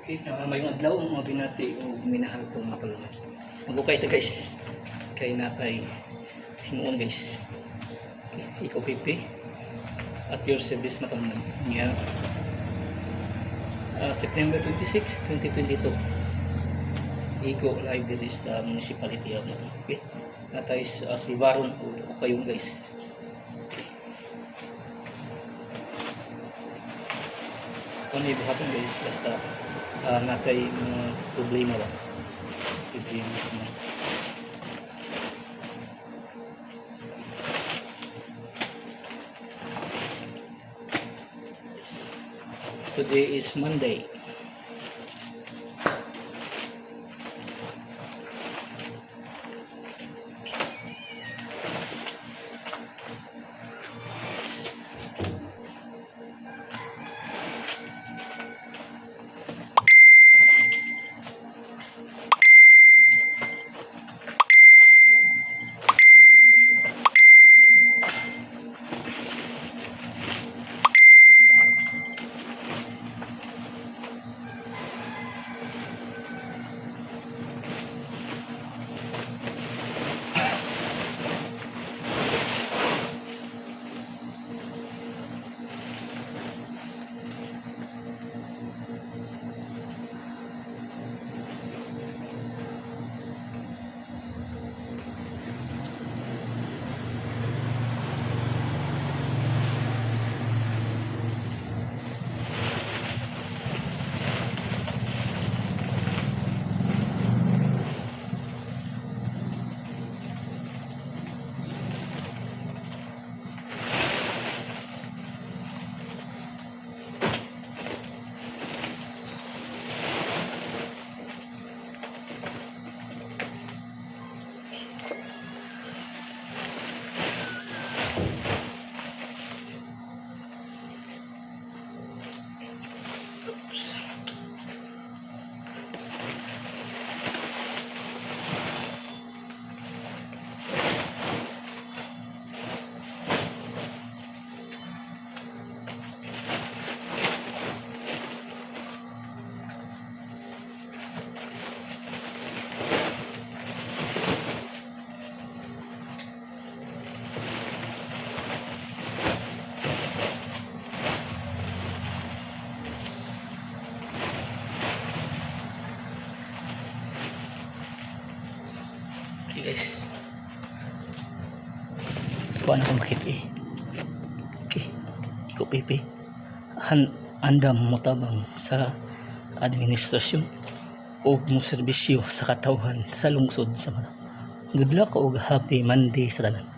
Okay, maayong adlaw, mga binati o minahal kong mga tulunan. Mag-ukay ta, guys. Kay natay himuon, guys. Okay, ikaw pipi. At your service, mga tulunan. Yeah. September 26, 2022. Igo live diri sa municipality of Okay. Natay sa Sulbaron o Ukayong, guys. Kung ano ibuhaton, guys, basta natay mga problema ba? Problema na. Yes. Today is Monday. Oops. Okay, guys. So ano kung makita eh. Okay. Ikaw pipi. Andam motabang sa administrasyon o mo serbisyo sa katawhan sa lungsod sa Manila. Good luck og happy Monday sa tanan.